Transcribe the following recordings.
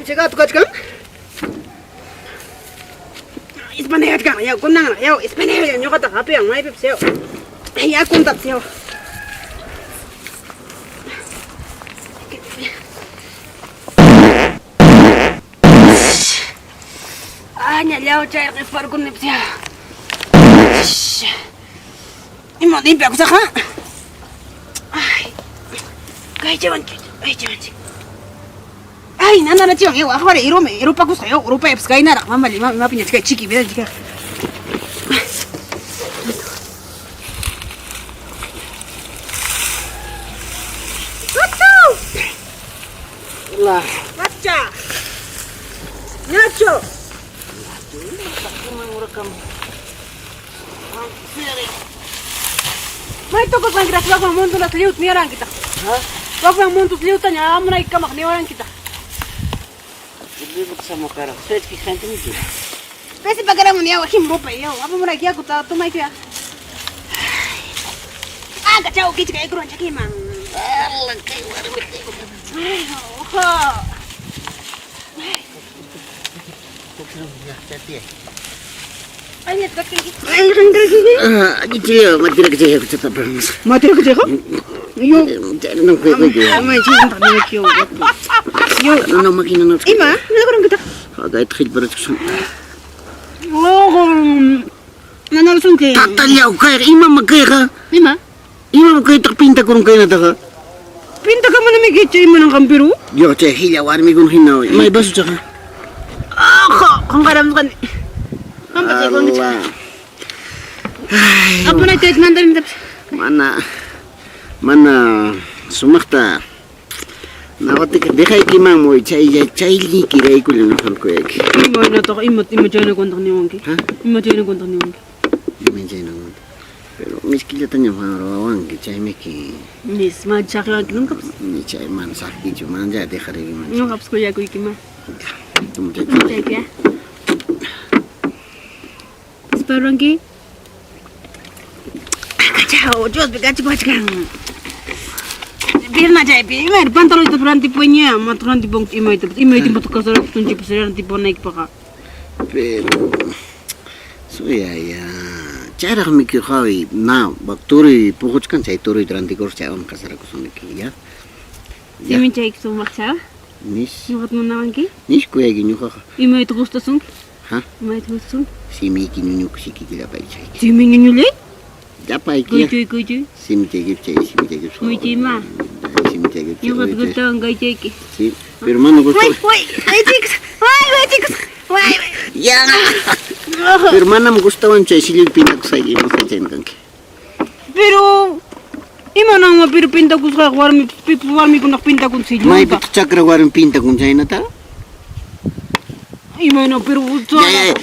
Chegatu kachkan. Ispanayachkan, yaw, kunanraq, yaw, ispanayachkan, ñuqataq hapiwan maypipas, yaw. Yakuntapas, yaw. Ah, ñallaw chayqa isparukunipas, yaw. Ima limpiakusaqqa? Ay, kaychawanchik, kaychawanchik. Ay, nananachiwan, yaw, aqwara irumi, irupakusqa, yaw, rupaypas kaynaraq, mama, ima, imapiña chikay chiki, vida chikay. La. Pacha. Nacho. May tukusqankitaq wakman montonas lliwta niwarankitaq. Wakman montos lliwtaña amunaykamaq niwarankitaq. Pesi pakaramuni yaw him rupay yaw apamunayki yakuta tomaykuya. Anka chaw kichka yakuruwan chakiman. Ay, ojo. Ima? Nanarasunki. Tatallaw kayqa imam kayqa? Ima? Imam kaytaq pintakurun kaynataqa? Pintakamunimi kicha imananqan Perú? Yo chay hilla warmikuna hina may vasochaqa. Ajo, qonqaramusqani. Qampa chay qonkicha. Apuna chay mandarintapas. Mana mana sumaqta nawatika dejaykiman muy chaylla chayllikiraykulla ñuqam kuyayki. Imaynataq ima ima chaynakuntaq niwanki? Ima chaynakuntaq niwanki? Ima chaynakuntaq. Pero miskillatañam qan ruwawanki, chaymiki. Nis, mana saqewanki nuncapas. Ni chay mana saqkichu, mana chay dejaraykiman. Ñuqapas kuyakuykima. Chaypi ya. Isparuwanki? Chao, Diospi kachikuwachkan. Pierna chaypi, imayna pantaloytapas rantipuña, mata rantipunki imaytapas, imay tiempotaq casarakusunchikpas rantipunaykipaqqa. Pero suyaya chayraqmi hawi na turuy puquchkan chay turuyta rantikurus chaywanmi casarakusuniki ya. Simichayki sumaqcha. Nis. Ñuqata munawanki? Nis kuyayki ñuqaqa. Imayta gustasunki? Ha? Imayta gustasunki? Simiyki ñuñuku sikiki llapayki chayki. Simi ñuñullay? Llapayki. Kuychuy kuychuy. Simichaykipi chay simichaykipi. Kuychuy Simichaykipi. Ñuqata gustawan kaychayki. Sí, pero mana gusta. Way, way, way chicos. Way, way chicos. Way, way. Ya. Pero manam gustawan chay sillupi pintakusqayki imasqa chayna kanki. Pero imananman pero pintakusqayqa warmi pipas warmikunaq pintakun sillunta. Maypitaq chakra warmi pintakun chaynata? Imayna pero Ya, ya,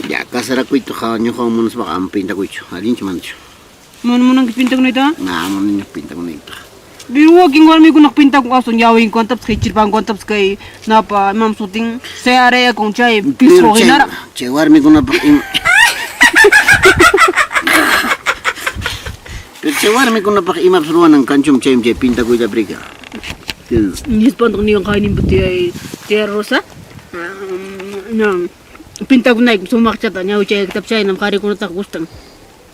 ya casarakuyta ñuqawan munaspaqa ama pintakuychu. Allinchu manachu? Mana munankichu pintakunayta? Na, mana pintakunaypaq. Pero wakin warmikunaq pintakun aswan ñawinkuwantapas hichirpankuwantapas kay napa imam sutin searayakun chay pisqu hinaraq. Chay warmikunapaq ima Pero chay warmikunapaq imapas ruwanan kanchum chaymi chay pintakuyllaprika. Nispantaq niwan qayninpa tiyay tiya Rosa. Na pintakunaykim sumaqchata ñawichaykitapas chaynam qharikunataqa gustan.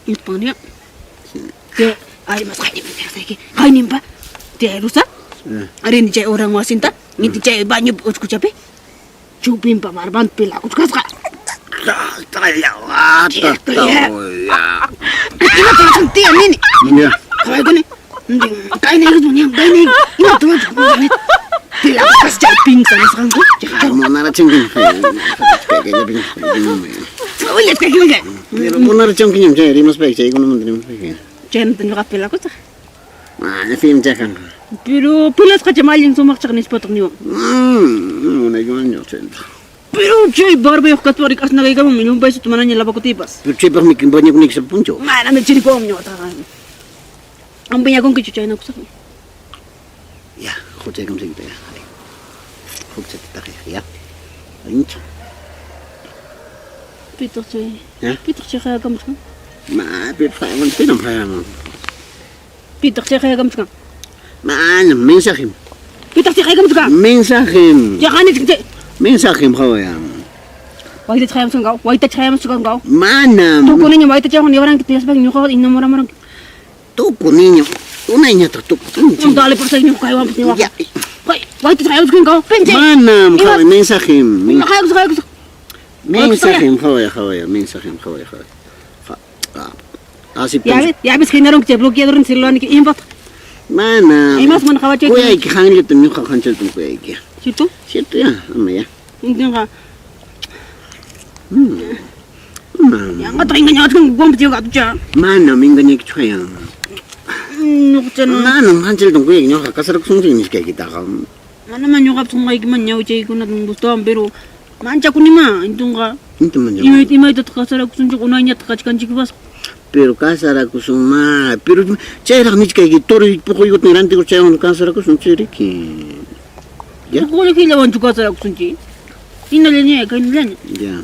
Nispan niwan. Tiya ay mas qayninpa tiyasayki qayninpa tiya Rosa. Rini chay uran wasinta inti chay bañopi uchkuchapi chupinpa barbanta pilakuchkasqa. Imata ruwashan tiya nini. Qawaykuni. Kaynayku niyan kaynayku imata ruwashan pilakuchkas chay pinta nisqanku. Munarachankiñam. Willachkayki. Pero munarachankiñam chay rimaspayki chaykunamanta rimaspayki. Chaynata ñuqa pilakusaq. Mana fim chakan. Pero pilasqacham allin sumaqchaq nispataq niwan. Munaykumanña chayta. Pero chay barbayuq kasparik asnakaykamanmi llumpaysuta manaña lavakutiypas. Pero chaypaqmi bañakunayki sapa punchaw. Manami chirikuwanmi ñuqataqa. Am piñakunkichu chaynakusaqmi. Ya, huchaykamsayta ya. Hukchata taqyaq ya. Allinchu. Pitaq chay? Pitaq chay qayakamuchkan? Ma, pitaq qayamun, pinam qayamun. Pitaq chay qayakamuchkan? Manam, mensajem. Pitaq chay qayakamuchkan? Mensajem. Chay qanichkan chay. Mensajem qhaway. Waytach hayamuchkankaw, waytach hayamuchkankaw. Manam. Tukuniñam waytachawan niwaranki tiyaspa ñuqaqa enamoramuranki. Tukuniñam. Unayñataq tukuni. Dale por ñuqa kaywanpas niwaq. Ya. Hay, waytach hayamuchkankaw, pinche. Manam, qhaway mensajem. Hayakusaq, hayakusaq. Mensajem qhaway, qhaway, mensajem qhaway, qhaway. Así Ya ves, ya ves generaron que bloqueador en celular ni que impat. Manam. Imas mana qhawachay. Kuyayki hanllatam ñuqa hanchatam kuyayki. ¿Cierto? Cierto ya, ama ya. Intinqa Manam. yanqataq engañawachkanki guampa chiqa atucha. Manam engañaykichu hayan. Ñuqachana. Manam hanchatam kuyayki ñuqa casarakusunchik nishkaykitaqa. Manama ñuqapas qunqaykiman ñawichaykunata gustawan, pero manchakunima intunqa. Inta manchakunki. Imay imaytataq casarakusunchik unayñataq kachkanchikpas. Pero casarakusun ma, pero chayraq nichkayki toro puquykutin rantikur chaywan casarakusun chayriki. Ya. Qullqillawanchu casarakusunchik. Hinallaña kaynallaña. Ya.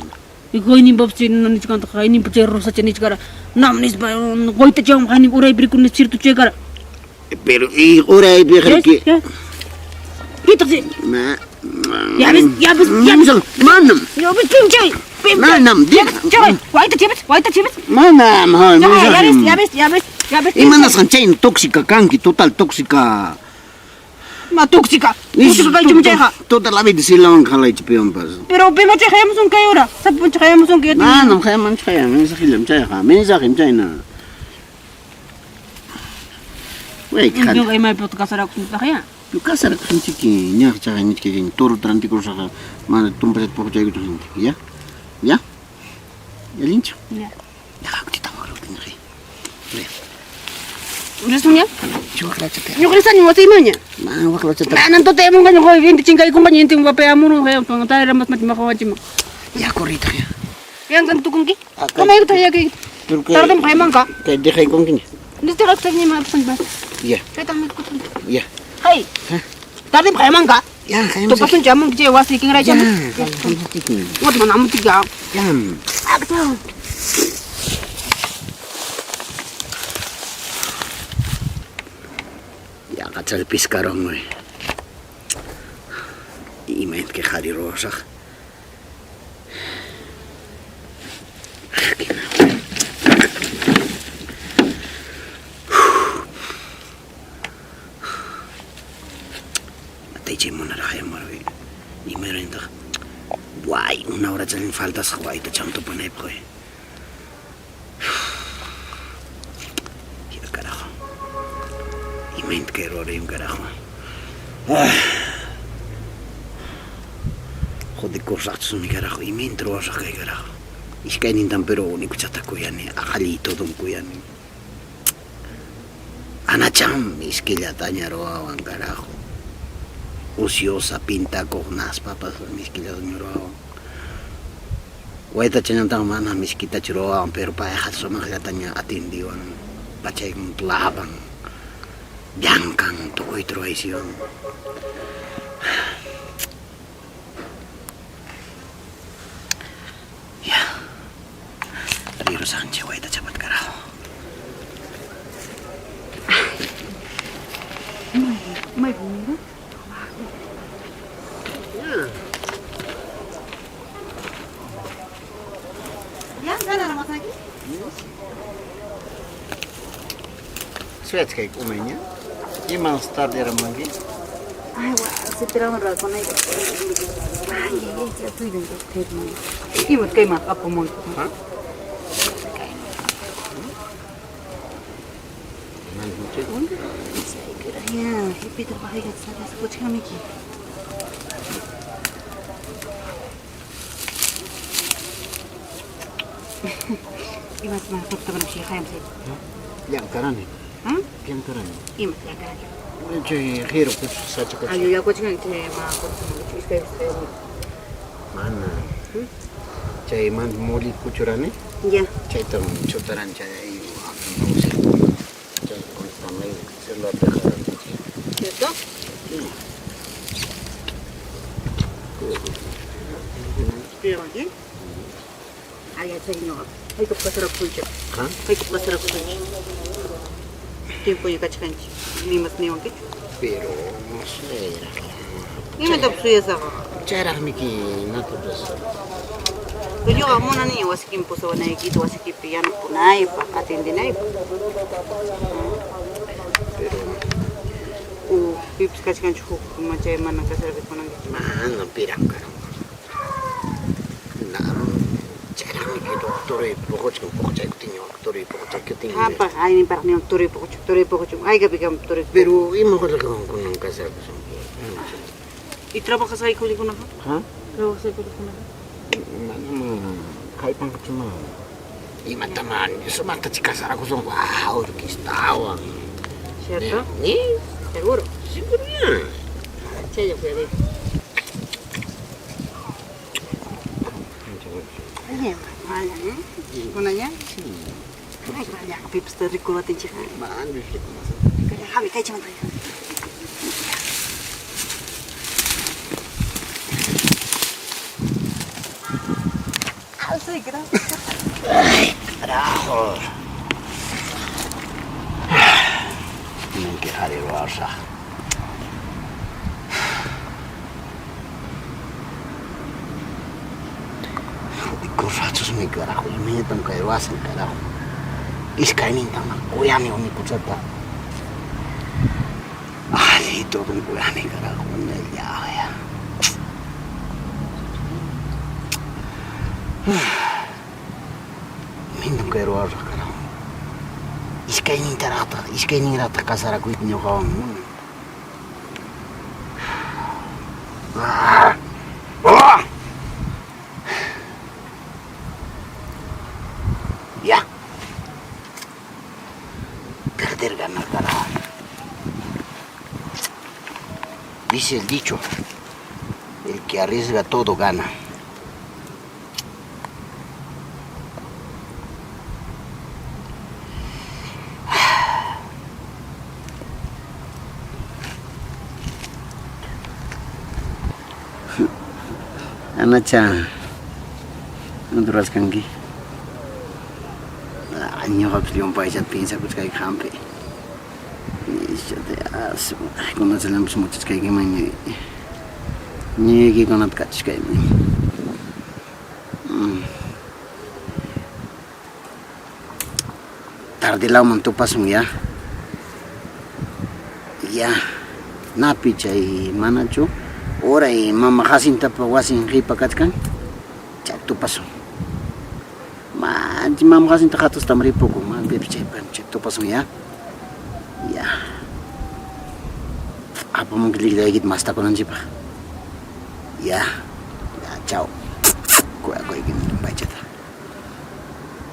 Hayninpapas chay nichkantaq hayninpa chay rosacha nichkara nam nispa qoytachawan hayninpa uraypi rikuni cierto chaykara. Pero y uraypiqa riki. Pitaq chay. Ma. Ya ves, ya ves, ya ves. Manam. Ya ves, pinchay. Manam, Chay, wayta chives, wayta chives. Manam, hay, Ya ves, ya ves, ya ves, ya ves. Imanasqan chayna tóxica kanki, total tóxica. Ma tóxica. Tóxica kaychumi chayqa. Toda la vida silawan qalaychi piwanpas. Pero pima chay hayamusun kay hora. Sapa puncha hayamusun kay. Manam hayamanchu hayan, mensajillam chayqa, mensajem chayna. Wayki Ñuqa imaypi casarakusuntaq ya. Yo casarakusunchiki, ñaq chaqay nichkayki, toro rantikurusaqqa, mana tumpachata puquchaykuchun ya. Ya? Allinchu? Ya. Ya, kutitamuq rutinri. Risuña? Chuqlachata. Ñuqa risani wasiymanña. Ma, waqlachata. Manan tutayamunqa ñuqa inti chinkaykunqa inti wapayamurun hayampan tayra mas maqawachima. Ya corrita ya. Yanqan tukunki? Kamaykuta yakay. Tardam hayamanqa. Kay dejaykunkiña. Desde que ni ma pasan. Ya. Chayta mikutun. Ya. Hey. Tardam hayamanqa. Ya, hayam. Tupasun chamun chay wasi kinray Ya, chamun. hayam. Wat mana amutika. Ya. Akta. Ya, qachal piscaron, güey. Imayna que qhari ruwasaq. Ataychay munaraq hayamuarwi. Imaynataq. Guay, una hora chalin faltasqa waytachan tupanaypaq, güey. Ya, carajo. Imayna kay ruwaraymi, carajo. Jodikusaqchusmi, carajo. Imayna ruwasaq kay, carajo. Iskaynintan pero unikuchata kuyani, aqalliy todom kuyani. Anacham miskillataña ruwawan, carajo. Ociosa pintakuq naspapas miskillata ruwawan. Waytachañataq mana miskitachu ruwawan, pero payqa sumaqllataña atindiwan, pachaykunata lavan, llamkan, tukuyta ruwaysiwan. Ya. Rirusaqanchik waytachapat, carajo. May bunga. Ya, gana masaki. Suyachkayki umayña. Imas tarderamanki? Ay, wa, se tiraron razón ahí. Ay, ay, ay, ya estoy dentro. Ima kay ma apamonki. Ha? Ya, Peter bajayga sabes kuchkamiki. Imas ma tuktaban shi hayam say. Llamkarani. ¿Mm? Llamkarani. Imas llamkarani. Chay qhiru kuchus sacha kuchus. Ay, ya kuchkan chay ma kuchus iskay iskay. Mana. Chay man muli kuchurani. Ya. Chaytam chutaran chay chay constamay celular dejaran. ¿Cierto? Sí. Ay, ya chay no. Hay que pasar a kucha. ¿Ah? Hay que pasar a kucha. Tiempo ya kachkanchi. Ni más ni wankichu. Pero no sé. Ima tapsuyasaq. Chayraqmiki imatapas. Ñuqa munaniña wasikiman pusawanaykita, wasikipi yanapunaypaq, atendinaypaq. Pero U pipas kachkanchu huk chay mana casarakuy munankichu? Mana piraq karan. Chayraqmiki turuy puquchkan, puquchaykutinña turuy puquchaykutinña. Qampa ayninparaq niwan turuy puquchun, turuy puquchun, haykapikam turuy. Pero ima qillqawan kunan casarakusun? ¿Y trabajasqaykikunaqa? ¿Ha? Trabajasqaykikunaqa? Manam kallpankuchu ma. Imatama sumaqta casarakusun wau orquestawan. ¿Cierto? ¿Ni? Seguro. Seguro ya. Chaylla cuidadito. Bien, vaya, ¿eh? ¿Kuna ya? Sí. Ay, vaya, pipas está rico batinchik. Man, Javi, kaychaman. Sí, gracias. Ay, carajo. Tienen que dejar el Barça. Kurrachosmi carajo, imaynatam kay ruwasan carajo. Iskaynintam kuyani unikuchata. Ali todo kuyani carajo, ya, ya. Imaynatam kay ruwasaq carajo. Iskaynintaraqtaq, iskayninraqtaq casarakuyta ñuqawan munan. Ah! Ah! Ya. Perder, ganar, carajo. Dice el dicho, el que arriesga todo gana. Anacha, ¿no ruraskanki? Ñuqapas llumpaychata piensakuchkayki qampi. Kunachallanpas muchachkaykiman ñuyaykikunata kachachkayman. Tardilawman tupasun ya. Ya, napi chay manachu uray mama Jacintapa wasin qipa kachkan, chay tupasun. Mama Jacinta hatustam ripukun, man pipas chaypa chay tupasun ya. Ya. Apamunki llikllaykita mastakunanchikpaq. Ya. Ya, chao. Kuyakuykim llumpaychata.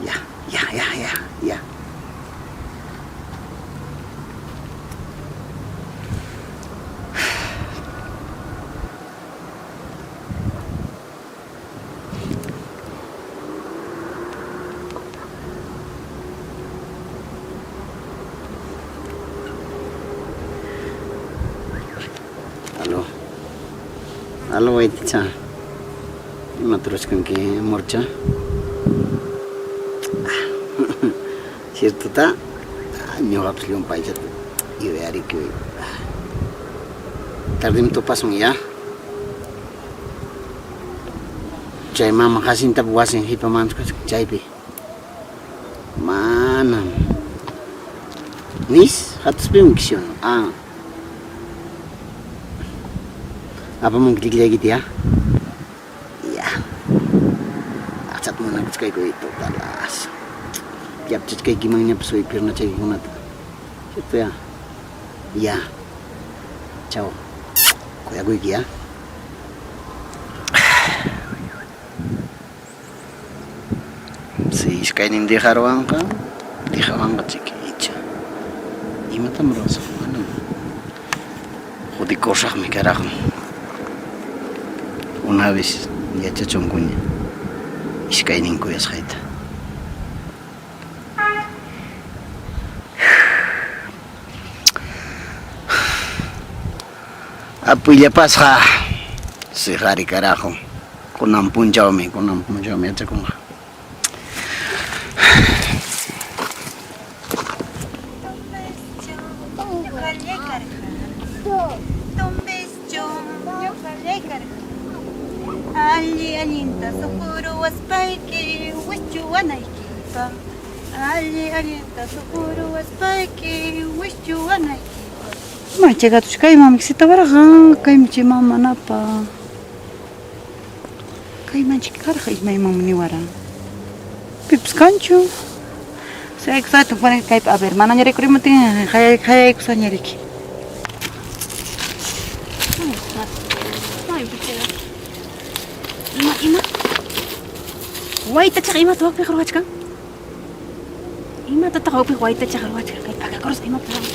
Ya, ya, ya, ya, ya. Aló. Aló, wayticha. Imata rurachkanki, amorcha? Ciertota? Ñuqapas llumpaychata yuyariki. Tardim tupasun ya. Chay mama Jacintapa wasin qipamanchu kachkan chaypi. Manam. Nis, hatuspimi kishun. Ah. Apamunki llikllaykita ya. Ya. Aqchata munakuchkayku totalas. Yapchachkaykimanñapas piernachaykikunata. ¿Cierto ya? Ya. Chao. Kuyakuyki ya. Si iskaynin dejarwanqa, dejawanqa chiki icha. Imatam ruwasaq manam. Jodikusaqmi carajo. Una vez yachachunkuña iskaynin kuyasqayta. Apullapasqa siqari carajo. Kunan punchawmi, kunan punchawmi yachakunqa. Alli allinta suquruwaspayki wischuwanaykipaq. Alli allinta suquruwaspayki wischuwanaykipaq. Machagatush kaymanmi sitawarqa kaymi chay mamanapa kaymanchik karqa imaymanmi niwara pipas kanchu kaypi a ver manaña rikurimuptin qayaykusaqña riki. Ima ima waytachaqa imata wakpiqa ruwachkan? Imatataq wakpiqa waytachaqa ruwachkan? Kay pakakurusqa imata ruwan?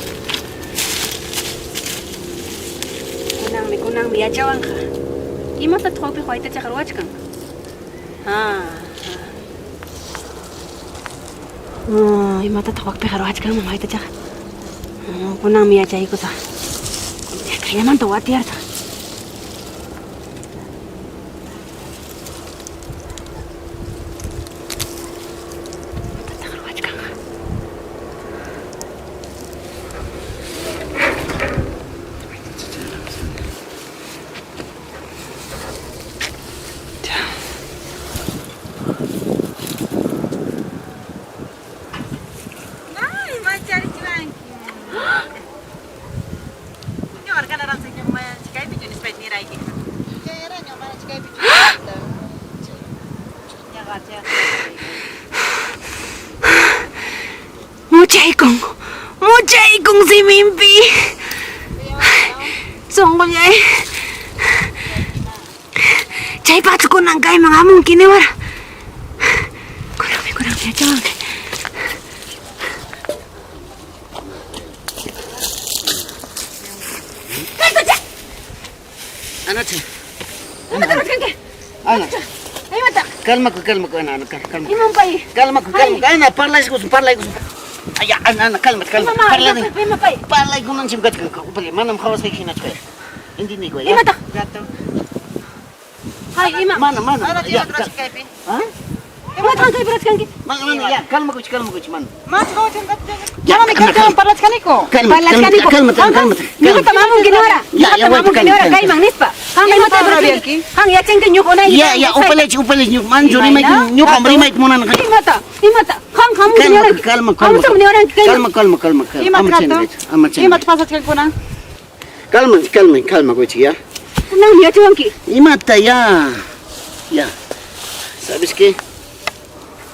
Kunanmi kunanmi yachawanqa. Imatataq wakpiqa waytachaqa ruwachkan? Ha. Imatataq wakpiqa ruwachkanman waytachaqa? Kunanmi yachaykusaq. Kayllamanta watiyarqa. Imatataq ruwachkanqa? Ay, macharichiwanki. Muchaykun, muchaykun siminpi. Sunqullay. Chaypaqchu kunan kayman hamunki niwara. Kunanmi, kunanmi yachawanki. Anacha. Imata ruwachkanki? Ana. Imata? Calmaku, calmaku, Ana, Ana, calma. Imam pay? Calmaku, calmaku. Ana, parlaykusun, parlaykusun. Ay, Ana, Ana, cálmate, cálmate. Ima Parlay. ima pay? Parlaykunanchik kachkan. Manam qhawasqayki hinachu kay. Entendiyku, ya. Imataq? Hay, ima? Mana, mana. Ya, ¿Ah? Imataq kaypi ruwachkanki? Mana, mana, ya, calmakuchi, calmakuchi, mana. Manami kaytawan parlachkaniku. Parlachkaniku. Cálmate, cálmate. Ñuqata mamunki niwara. Ya, ya, Ñuqata mamunki niwara kayman nispa. Qan imata rabianki? Qan yachanki ñuqa unayki. Ya, ya, upallaychi, upallaychi. Manchu rimayki, ñuqam rimayta munani. Imata? Imata? Qan hamunki niwaranki. Calma, calma. Hamusaq niwaranki kayman. Calma, calma, calma, calma. Imata Ama gato? chayna, ama chayna. Imata pasachkankuna? Calma, calma, calma, kuchi, ya. Kunanmi yachawanki. Imata ya. Ya. ¿Sabes qué?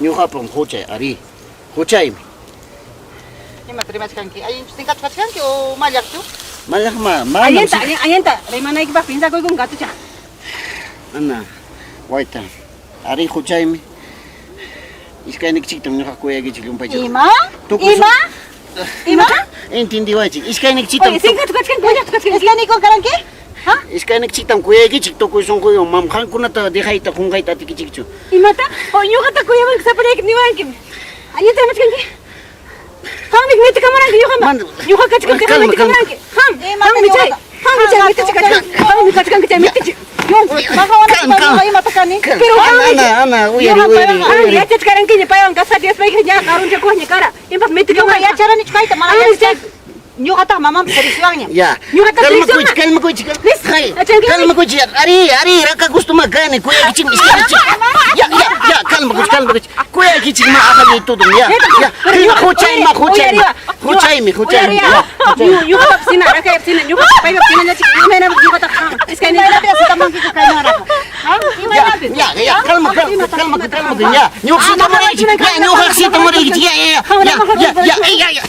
Ñuqapam huchay, ari. Huchaymi. Imata rimachkanki? Allinchu tinkachu kachkanki o mallaqchu? Malaqma, manam. Allinta, allinta rimanaykipaq piensakuykun gatucha. Ana, wayta. Ari huchaymi. Iskaynikichiktam ñuqa kuyaykichik llumpaychik. Ima? Tukuy Ima? Ima? Entendiwaychik. Iskaynikichiktam Oye, sinkachu kachkanki, mallaqchu kachkanki. Iskayniykun karanki? Ha? Iskaynikichiktam kuyaykichik tukuy sunquywan. Mam qamkunata dejayta qunqayta atikichikchu. Imata? O ñuqata kuyawanki sapallayki niwanki. Allinta rimachkanki. Qanmi mitikamuranki ñuqaman. Ñuqa kachkanki qan Calma, mitikamuranki. Qan, Imata qanmi chay. ñuqata? Qanmi chay mitichi kachkanki. Qanmi kachkanki chay mitichi. Maqawanayki ñuqa imata kani? Pero Ana, qanmi Ana, Ana, uyari, uyari, Qan uyari. yachachkarankiña paywan kasatiaspayki ña qarunchakuqña kara. Impas Ñuqa mitikamuranki. yacharanichu kayta mana Qanmi chay. yachachkani. Ñuqataq mamanpas risiwanña. Ya. Ñuqata Calma, traicionan. kuchi, calma, kuchi. Nis- Achanki. Calma, kuchi. Ari, ari, raka gustuma kani, kuyaykichik, iskaykichik. Ya, ya, ya, calma, kuchi, calma, kuchi. Kuyaykichik ma aqallay tudum, ya. Ya, Qina huchaymi, huchaymi. Huchaymi, huchaymi. Ya, huchaymi. Ñuqatapis hina, rakayapis hina, ñuqata paypapis hinallachi, imaynapis ñuqata iskayninchikpi. Imaynapi asitamankiku kaymanraqa? Ha? Imaynapi? Ya, ya, calma, calma, calma, calma, ya. Ñuqsita muraychik, ya, ñuqaqsita muraychik, ya, ya, ya, ya, ya, ya, ya, ya.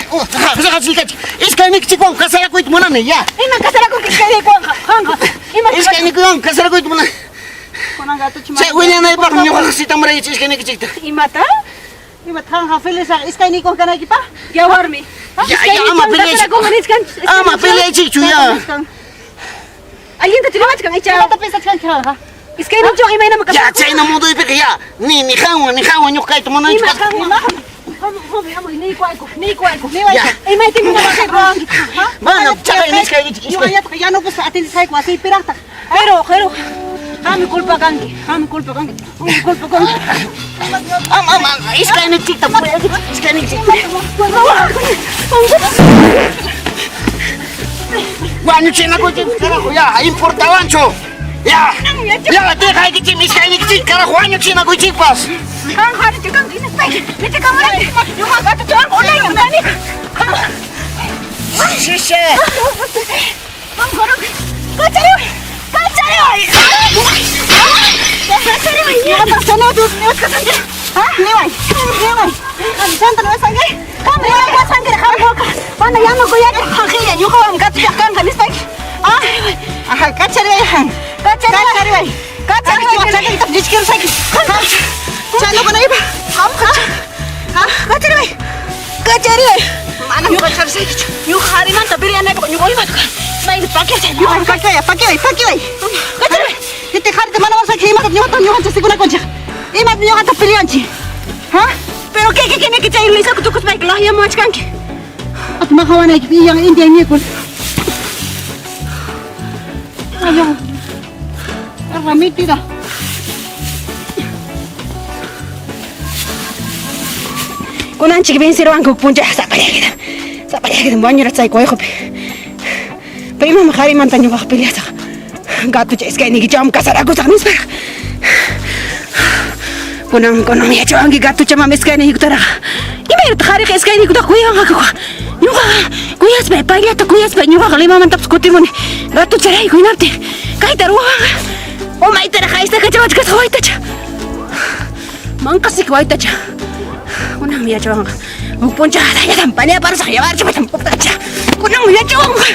Iskaynikichikwan kasarakuyta munani, ya. Ima kasarakunki iskayniykuwanqa, qanqa. Ima Iskayniykuwan kasarakuyta munani. Kunan gatuchi Chay willanaypaqmi ñuqaqsita muraychik iskaynikichikta. Imata? Imata qanqa feliz iskayniykun kanaykipaq? Yawarmi. Ya, ya, ama peleaychik. Ama peleaychikchu, ya. Allinta rimachkan icha. Imata pensachkanki qanqa? Iskayninchikwan imaynama Ya, kasarakunki. chayna muduypiqa, ya. Ni, ni qanwan, ni qanwan ñuqa kayta munanichu. Ima qanwan? Hamuy, hamuy, niykuwayku, niykuwayku. Ya. Imaytinmi ruwanki? Mana, chaqay niskaykichik, iskay. Ñuqallataq yanukuspa atendisqayku wasiypiraqtaq. Pero, pero, qammi culpa kanki, qammi culpa kanki, qammi culpa kanki. Ama, ama, iskaynikichikta kuyaykichik, iskaynikichikta. Wañuchinakuchik, carajo, ya, importawanchu. Ya! Ya, dejaykichik iskaynikichik carajo wañuchinakuychikpas. Qan qaricha kanki hinaspayki michikamuranki. Ñuqa gatuchawan ulayñam kani. Shisha. Qan qaruki. Kachariway! Kachariway! Kachariway! Ñuqataq chanawta niwachkasanki. Ha? Niway. Niway. Chanta niwasqanki. Qam niwasqanki qam ñuqa. Mana yanukuyaki qanqilla ñuqawan gatuchaq kanqa nispayki. Ah, Aha, kachariway han. Kachariway. Kachariway. Kachariway. Chakayta llichkirusayki. Chanukunaypa. Qam ha? Kachariway! Kachariway! Manam kacharisaykichu. Ñuqa qarimanta peleanaypaq ñuqa imata mayna pakiashay. Ñuqa pakiway, pakiway, pakiway. Kachariway! Iti qarita mana wasayki imata ñuqata ñuqanchik sikunakunchik. Imata ñuqata peleanchik. Ha? Pero qué qué qué chay lisaku tukuspayki laqyamuwachkanki. At maqawanayki iyan india ñikun. Ayo. Ramitida. Kunanchik venceruwanku puncha sapallaykitam. Sapallaykitam wañurachayku wayqupi. Pero imam qarimanta ñuqaqa peleasaq. Gatucha iskayniykichawmi casarakusaq nisparaq. Kunan kunan yachawanki gatucha mama iskayniykutaraq. Imaynataq qhariqa iskayniykutaqa kuyawanqaku. Ñuqaqa kuyaspay payllata kuyaspay ñuqaqa Limamantapas kutimuni gatucharayku hinaptin kayta ruwawanqa. Umaytaraq aysakachawachkasqa waytacha. Manqasiki waytacha. Kunanmi yachawanqa. Huk puncha taytatam paniaparusaq yawarchapatam puktacha. Kunanmi yachawanqa.